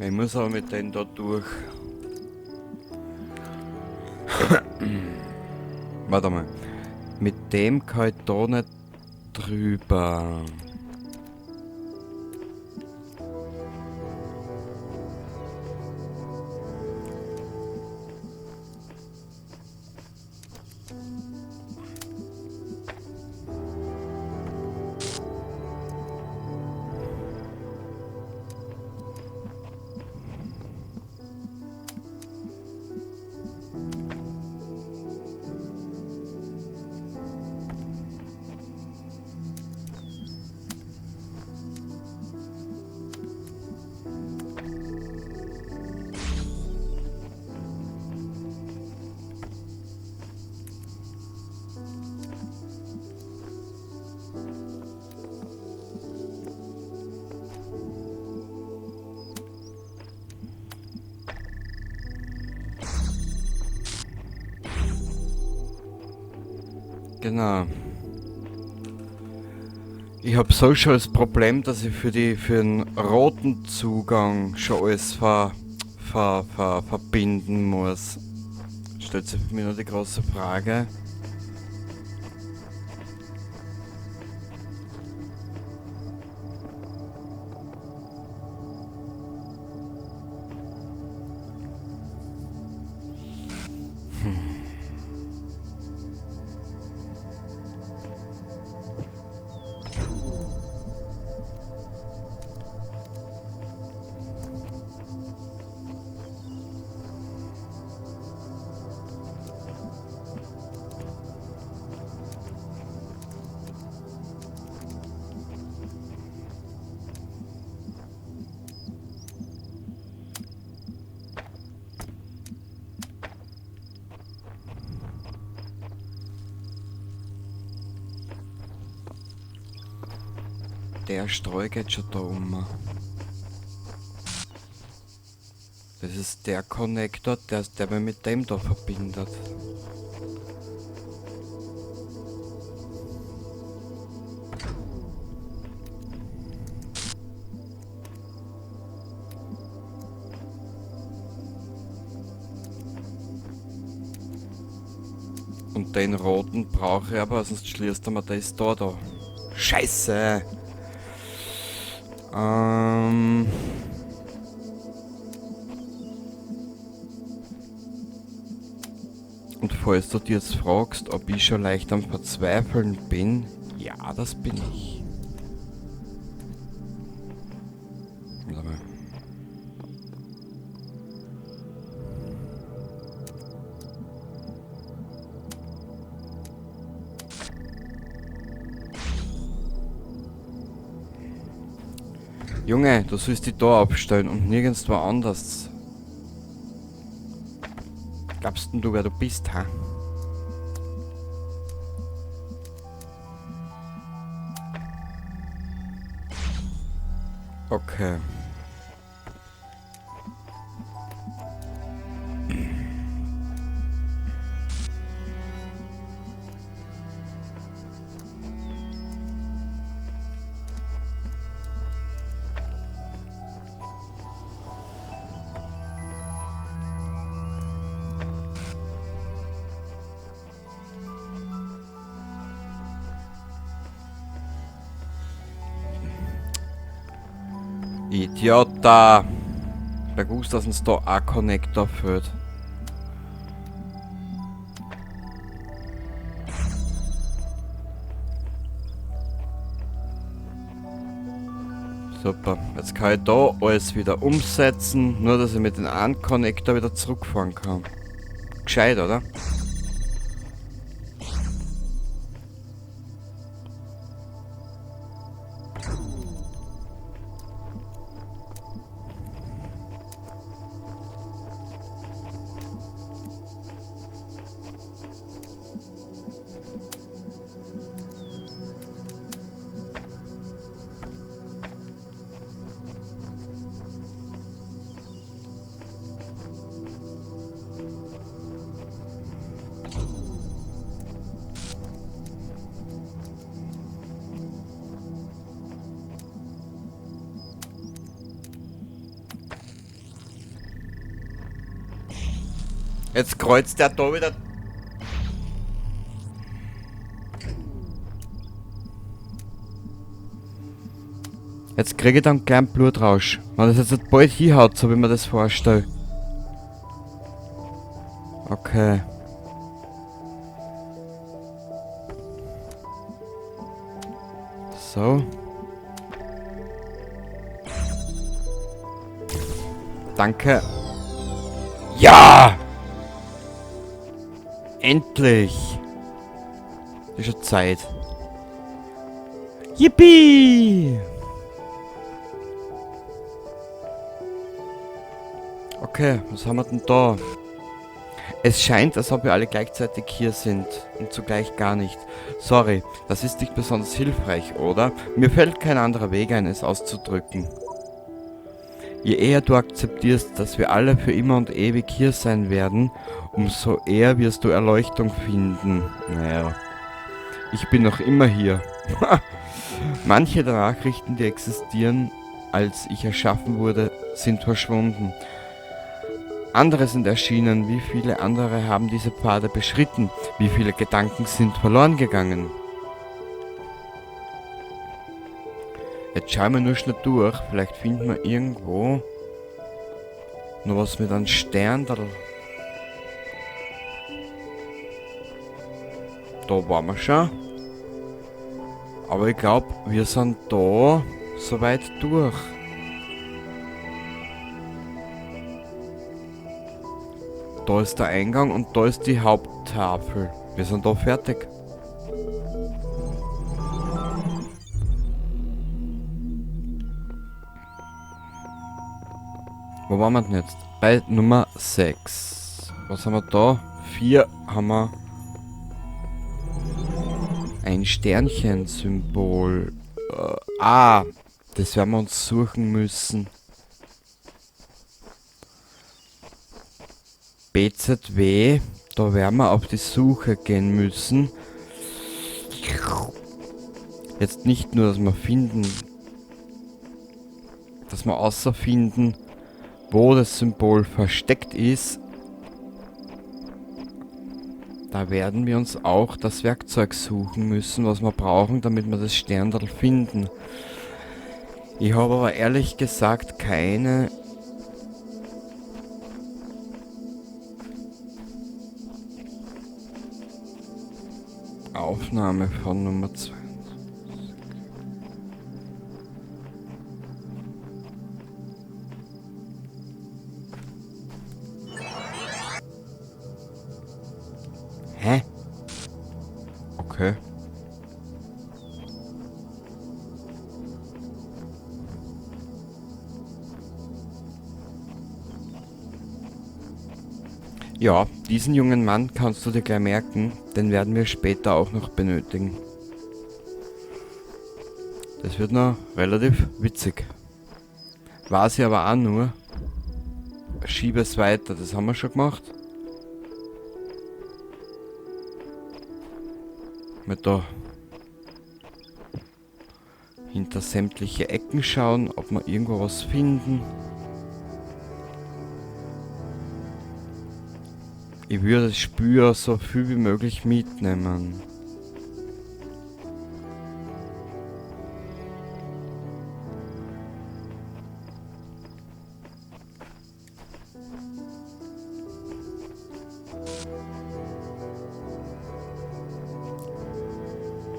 Ich muss aber mit denen da durch. Warte mal. Mit dem kann ich da nicht drüber. Genau. Ich hab so schon das Problem, dass ich für den roten Zugang schon alles verbinden muss. Stellt sich für mich noch die große Frage. Der Streu geht schon da um. Das ist der Connector, der mich mit dem da verbindet. Und den roten brauche ich aber, sonst schließt er mir das da. Scheiße! Und falls du dir jetzt fragst, ob ich schon leicht am Verzweifeln bin, ja, das bin ich. Warte mal. Junge, du sollst dich da abstellen und nirgendwo anders. Glaubst denn du, wer du bist, ha? Okay. Idiota! Ich hab gewusst, dass uns da ein Connector fehlt. Super, jetzt kann ich da alles wieder umsetzen, nur dass ich mit dem einen Connector wieder zurückfahren kann. Gescheit, oder? Jetzt kreuzt der da wieder. Jetzt kriege ich dann gleich einen Blutrausch. Wenn das jetzt bald hinhaut, so wie ich mir das vorstelle. Okay. So. Danke. Ja! Endlich! Ist schon Zeit. Yippie! Okay, was haben wir denn da? Es scheint, als ob wir alle gleichzeitig hier sind und zugleich gar nicht. Sorry, das ist nicht besonders hilfreich, oder? Mir fällt kein anderer Weg ein, es auszudrücken. Je eher du akzeptierst, dass wir alle für immer und ewig hier sein werden, umso eher wirst du Erleuchtung finden. Naja, ich bin noch immer hier. Manche der Nachrichten, die existieren, als ich erschaffen wurde, sind verschwunden. Andere sind erschienen, wie viele andere haben diese Pfade beschritten, wie viele Gedanken sind verloren gegangen. Jetzt schauen wir nur schnell durch, vielleicht finden wir irgendwo noch was mit einem Stern. Da waren wir schon. Aber ich glaub, wir sind da soweit durch. Da ist der Eingang und da ist die Haupttafel. Wir sind da fertig. Wo waren wir denn jetzt? Bei Nummer 6. Was haben wir da? 4 haben wir. Ein Sternchen-Symbol. Das werden wir uns suchen müssen. BZW, da werden wir auf die Suche gehen müssen. Jetzt nicht nur, dass wir finden, dass wir außerfinden, wo das Symbol versteckt ist. Da werden wir uns auch das Werkzeug suchen müssen, was wir brauchen, damit wir das Sterndal finden. Ich habe aber ehrlich gesagt keine Aufnahme von Nummer 2. Hä? Okay. Ja, diesen jungen Mann kannst du dir gleich merken, den werden wir später auch noch benötigen. Das wird noch relativ witzig. War sie aber auch nur. Schiebe es weiter, das haben wir schon gemacht. Mal da hinter sämtliche Ecken schauen, ob wir irgendwo was finden. Ich würde das Spür so viel wie möglich mitnehmen.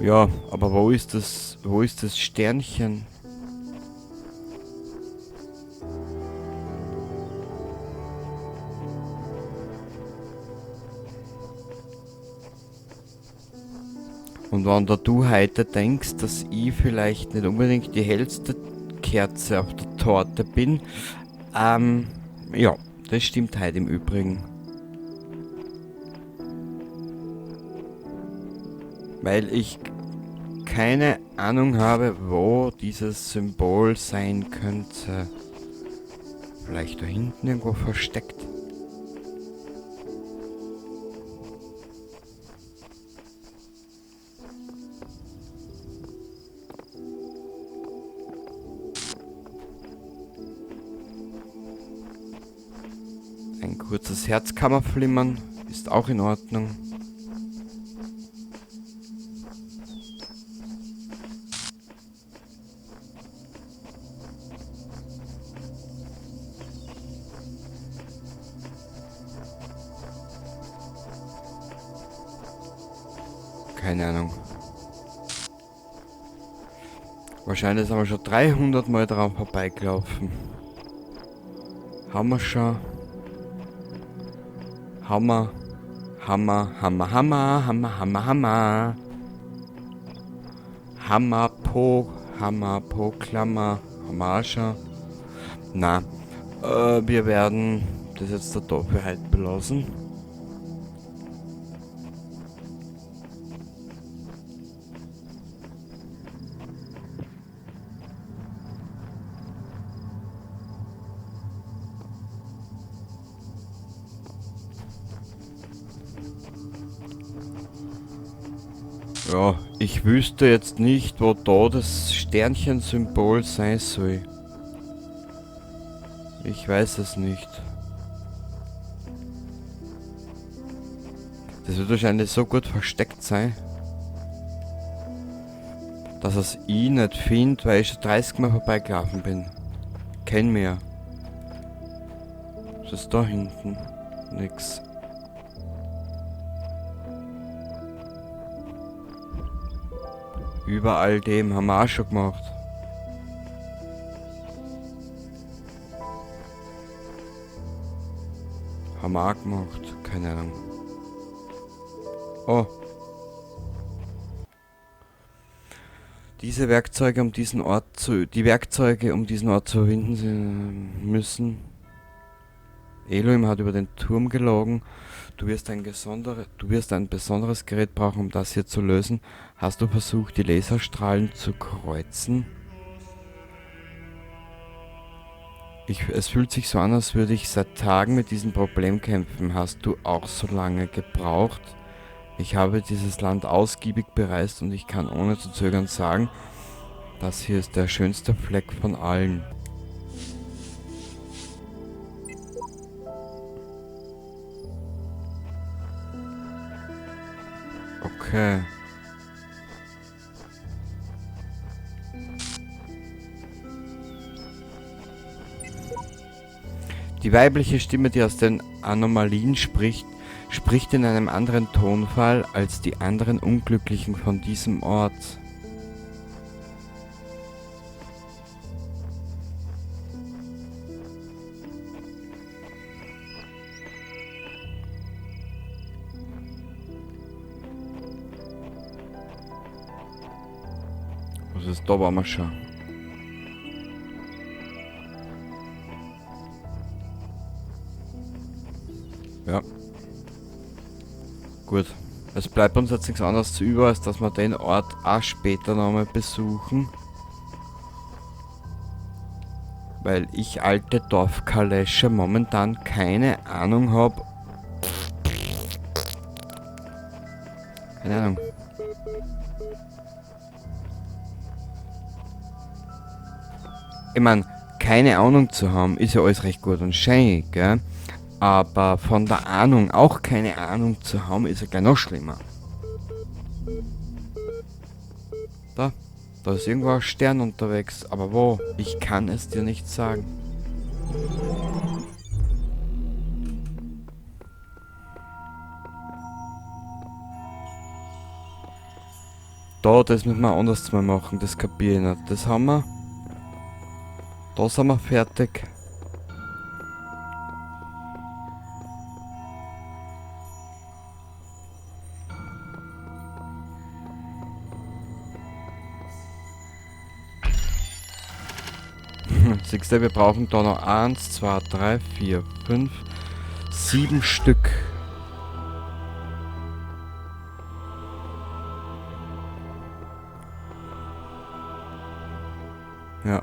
Ja, aber wo ist das Sternchen? Und wenn da du heute denkst, dass ich vielleicht nicht unbedingt die hellste Kerze auf der Torte bin, ja, das stimmt heute im Übrigen. Weil ich keine Ahnung habe, wo dieses Symbol sein könnte. Vielleicht da hinten irgendwo versteckt. Ein kurzes Herzkammerflimmern ist auch in Ordnung. Keine Ahnung. Wahrscheinlich sind wir schon 300 Mal dran vorbeigelaufen. Haben wir schon. Hammer. Hammer, Hammer, Hammer, Hammer, Hammer, Hammer. Hammer, Po, Hammer, Po, Klammer, Hammer auch schon. Na, wir werden das jetzt da für heute belassen. Ja, ich wüsste jetzt nicht, wo da das Sternchensymbol sein soll. Ich weiß es nicht. Das wird wahrscheinlich so gut versteckt sein, dass es ich nicht find, weil ich schon 30 Mal vorbeigelaufen bin. Kenn mir. Was ist da hinten? Nix. Über all dem haben wir auch schon gemacht. Haben wir auch gemacht. Keine Ahnung. Oh. Diese Werkzeuge, um diesen Ort zu, die Werkzeuge, um diesen Ort zu überwinden, sie müssen. Elohim hat über den Turm gelogen. Du wirst ein besonderes Gerät brauchen, um das hier zu lösen. Hast du versucht, die Laserstrahlen zu kreuzen? Es fühlt sich so an, als würde ich seit Tagen mit diesem Problem kämpfen. Hast du auch so lange gebraucht? Ich habe dieses Land ausgiebig bereist und ich kann ohne zu zögern sagen, das hier ist der schönste Fleck von allen. Okay. Die weibliche Stimme, die aus den Anomalien spricht, spricht in einem anderen Tonfall als die anderen Unglücklichen von diesem Ort. Was ist da, waren wir schon. Ja. Gut. Es bleibt uns jetzt nichts anderes zu über, als dass wir den Ort auch später nochmal besuchen. Weil ich, alte Dorfkalesche, momentan keine Ahnung hab. Keine Ahnung. Ich mein, keine Ahnung zu haben, ist ja alles recht gut und schön, gell? Aber von der Ahnung auch keine Ahnung zu haben, ist ja gleich noch schlimmer. Da ist irgendwo ein Stern unterwegs, aber wo? Ich kann es dir nicht sagen. Da, das müssen wir anders mal machen, das kapier ich nicht. Das haben wir. Da sind wir fertig. Siehst du, wir brauchen da noch 1, 2, 3, 4, 5, 7 Stück. Ja.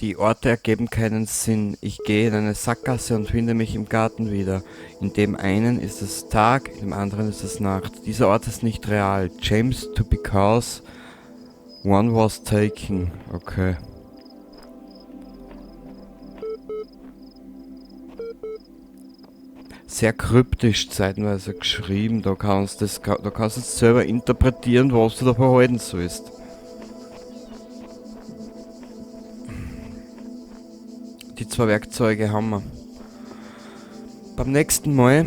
Die Orte ergeben keinen Sinn. Ich gehe in eine Sackgasse und finde mich im Garten wieder. In dem einen ist es Tag, in dem anderen ist es Nacht. Dieser Ort ist nicht real. James to because one was taken. Okay. Sehr kryptisch zeitenweise geschrieben. Da kannst du selber interpretieren, was du da verhalten sollst. Die zwei Werkzeuge haben wir. Beim nächsten Mal,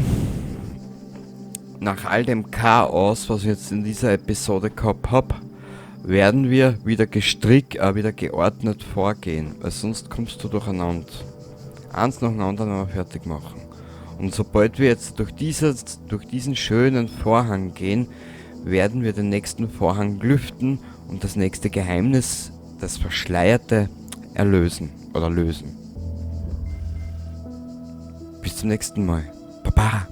nach all dem Chaos, was ich jetzt in dieser Episode gehabt hab, werden wir wieder wieder geordnet vorgehen, weil sonst kommst du durcheinander. Eins nach dem anderen werden wir fertig machen. Und sobald wir jetzt durch diesen schönen Vorhang gehen, werden wir den nächsten Vorhang lüften und das nächste Geheimnis, das Verschleierte, erlösen oder lösen. Bis zum nächsten Mal. Baba!